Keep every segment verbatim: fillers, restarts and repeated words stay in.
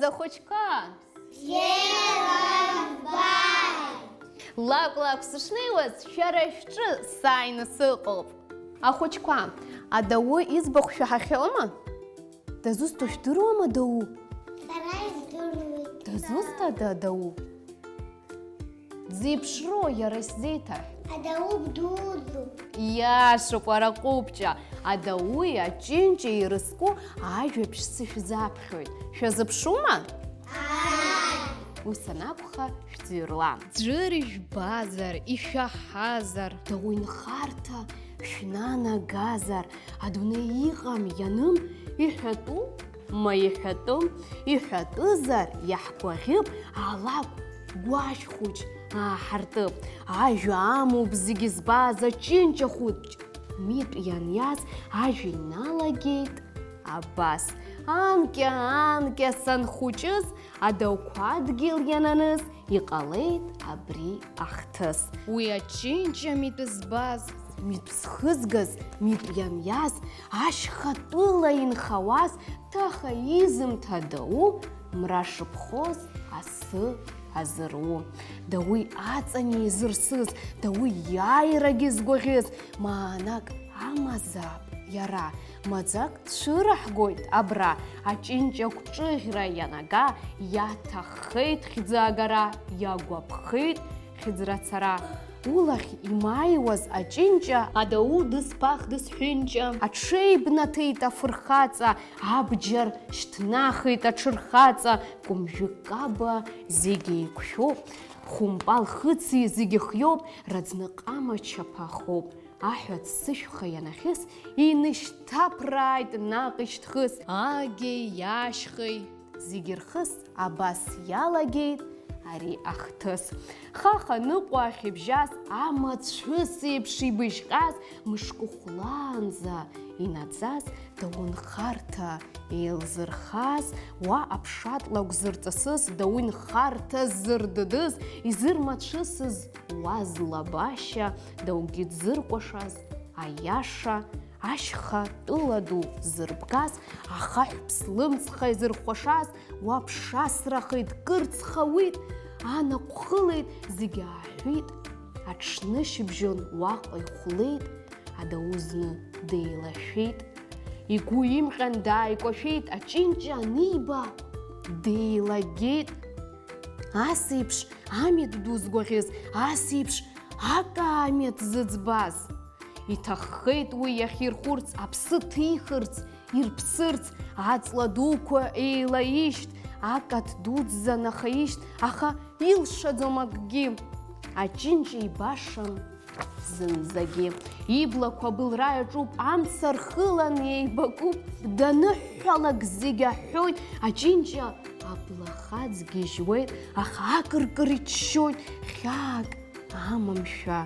Ахәыҷқәа! Лакә-лакә сышнеиуаз, шәара шәҿы сааины сыҟоуп. Ахәыҷқәа, адау иӡбахә шәаҳахьоума? Дызусҭоу шәдыруама адау? Сара издыруеит. Дызусҭада адау? Дзеиԥшроу иара исзеиҭаҳә. Адау бдуӡӡоуп. Иашоуп, уара ҟәыбҷа. Адауи аҷынҷеи ирызку ажәабжь сышәзаԥхьоит. Шәазыԥшума? Ааи. Ус анакәха, шәӡырҩла. Ӡәыр ижәбазар, ишәаҳазар, дауи нхарҭа шәнанагазар, адунеи иҟам ианым иҳәатәу? Ма иҳәатәым, иҳәатәызар, иаҳгәаӷьып, алакә гәашә хәыҷ ааҳартып. Ажәа амоуп зегьы збаз аҷынҷа хәыҷ. Митә ианиаз ажәа иналагеит абас. Анкьа, анкьа санхәыҷыз, адауқәа адгьыл иананыз, иҟалеит абри ахҭыс. Уи аҷынҷа митә збаз, митә зхызгаз, митә ианиаз, ашьхатәыла инхауаз, ҭаха изымҭа дау, мра шыԥхоз асы азыру. Дауи аҵани изырсыз, дауи иааирагьы згәаӷьыз, маанак амазаап иара, маӡак цәыраҳгоит абра, аҷынҷа гәҿыӷьра ианага, иаҭаххеит хьӡы агара, иагәаԥхеит хьыӡрацара. Улахь имааиуаз аҷынҷа, адау дысԥах дысҳәынҷа, аҽеибнаҭеит афырхаҵа, абџьар шьҭнахит аҽырхаҵа, кәымжәы каба зегь еиқәшәоуп, хәымпал хыци зегь хиоуп, раӡны ҟама чаԥахоуп. Аҳәа ццышәха ианахьыс, инышьҭаԥрааит наҟ ишьҭхыс. Агеи, ашьхеи. Зегь рхыс абас иалагеит ари ахҭыс. Хаха ныҟәа ахьыбжьаз, амацәыс еиԥш ибыжьҟьаз, мышкы хәлаанӡа инаӡаз, дауи нхарҭа еилзырхаз, уа аԥшатлакә зырҵысыз, дауи нхарҭа зырдыдыз, изырмацәысыз уа злабашьа, даугьы дзыркәашаз аиаша, ашьха тәыла ду зырбгаз, ахаҳә ԥслымӡха изырхәашаз, уа ԥшасрахеит, кырцхауеит, анаҟә хылеит, зегь ааҳәит, аҽнышьыбжьон уаҟа ихәлеит, адау зны деилашәеит. Игәы имҟьан дааикәашәеит, аҷынҷа аниба, деилагеит. Ас еиԥш амитә ду згәаӷьыз, ас еиԥш акаамеҭ зыӡбаз. Иҭаххеит уи иахьирхәырц, аԥсы ҭихырц, ирԥсырц, аҵла дуқәа еилаишьҭ, акаҭ дуӡӡа нахаишьҭ, аха илшаӡом акгьы. Аҷынҷа ибашам зынӡагьы. Иблақәа былра иаҿуп, амца рхылан еибакуп. Даныҳәҳәалак зегь аҳәоит, аҷынҷа аблахаҵ гьежьуеит, аха акыркыр иччоит, хьаак амамшәа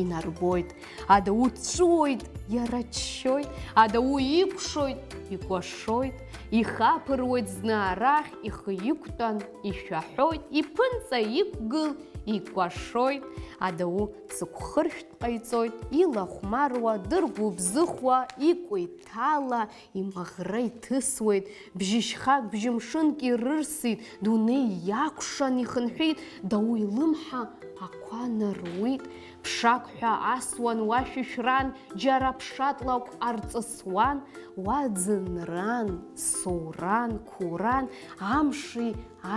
инарбоит. Адау дҵәыуоит, иара ччоит, адау икәшоит, икәашоит, ихаԥыруеит зны арахь, ихы иқәтәан ишәаҳәоит, иԥынҵа иқәгыл, икәашоит, адау цыгәхыршәтә ҟаиҵоит, илахәмаруа, дыргәыбзыӷуа, икәиҭала, имаӷра иҭысуеит, бжьышьхак, бжьымшынк ирырсит, дунеи иакәшан ихынҳәит, дау илымҳа ақәа наруит, ԥшак ҳәа асуан уа шәышәран, џьара ԥшатлакә арҵысуан, уа ӡынран, соуран, қәуран, амши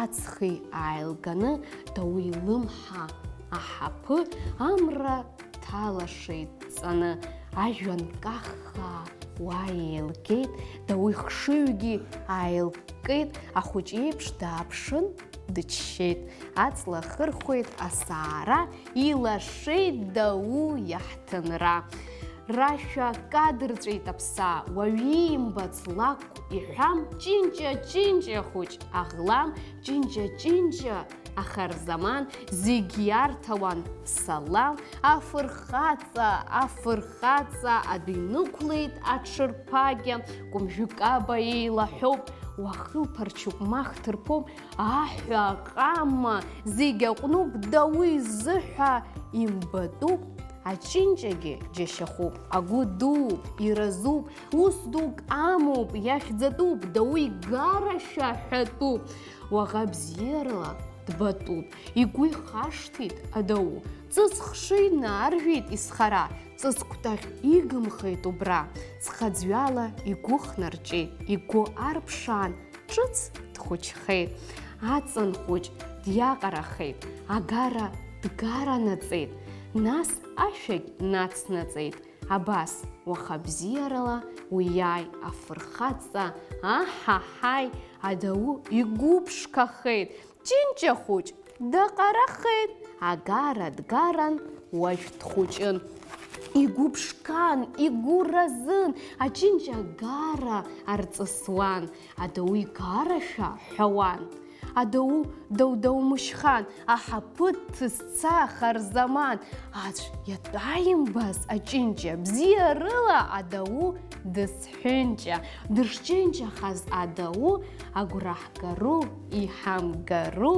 аҵхи ааилганы, дау илымҳа аҳаԥы амра ҭалашеит ҵаны, ажәҩан каххаа уа еилгеит, дау ихшыҩгьы ааилккеит, ахәыҷ иеиԥш дааԥшын, дыччеит. Аҵла хырхәеит асаара, илашеит дау иаҳҭынра. Рашәа кадырҵәеит аԥсаа, уаҩ иимбац лакә иҳәам, ҷынҷа, ҷынҷа хәыҷ аӷлам, ҷынҷа, ҷынҷа ахарзаман, зегь иарҭауан салам, афырхаҵа, афырхаҵа, адәы инықәлеит аҽырԥагьа, кәымжәы каба еилаҳәоуп, уахылԥарчуп, мах ҭырԥоуп, аҳәа аҟама, зегь аҟнуп, дауи зыҳәа имбатәуп, аҷынҷагьы џьашьахәуп, агәы дууп, иразуп, ус дук амоуп, иахьӡатәуп, дауи гарашәа ҳәатәуп. Уаӷа бзиарала дбатәуп, игәы ихашҭит адау. Ҵыс хшыҩ наржәит изхара, ҵыс кәтаӷь игымхеит убра. Ҵхаӡҩала игәы хнарҷеит, игәы арԥшаан, ҿыц дхәыҷхеит. Аҵан хәыҷ диаҟарахеит, агара дгаранаҵеит, нас ашәагь нацнаҵеит. Абас, уаха бзиарала уиааи афырхаҵа, аҳаҳаи, адау игәы ԥшқахеит, Ҷынҷа хәыҷ даҟарахеит, агара дгаран, уажә дхәыҷын. Игәы ԥшқан, игәы разын, аҷынҷа агара арҵысуан, адау игарашәа ҳәауан. Адау даудаумышьхан, аҳаԥы дҭызца харзаман, аӡә иатәаимбаз аҷынҷа, бзиарыла адау дысҳәынҷа, дышҷынҷахаз адау агәра ҳгару, иҳамгару,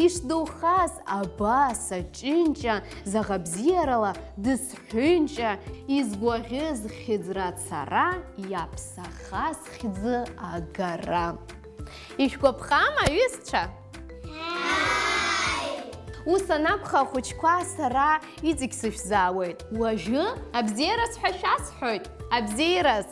ишдоухаз абас аҷынҷа, заҟа бзиарала дысҳәынҷа, изгәаӷьыз хьыӡра ацара, иаԥсахаз хьӡы агара. Ишәгәаԥхама, аҩызцәа? Ус анакәха, ахәыҷқәа сара иҵегь сышәзаауеит. Уажәы абзиараз ҳәа шәасҳәоит. Абзиараз!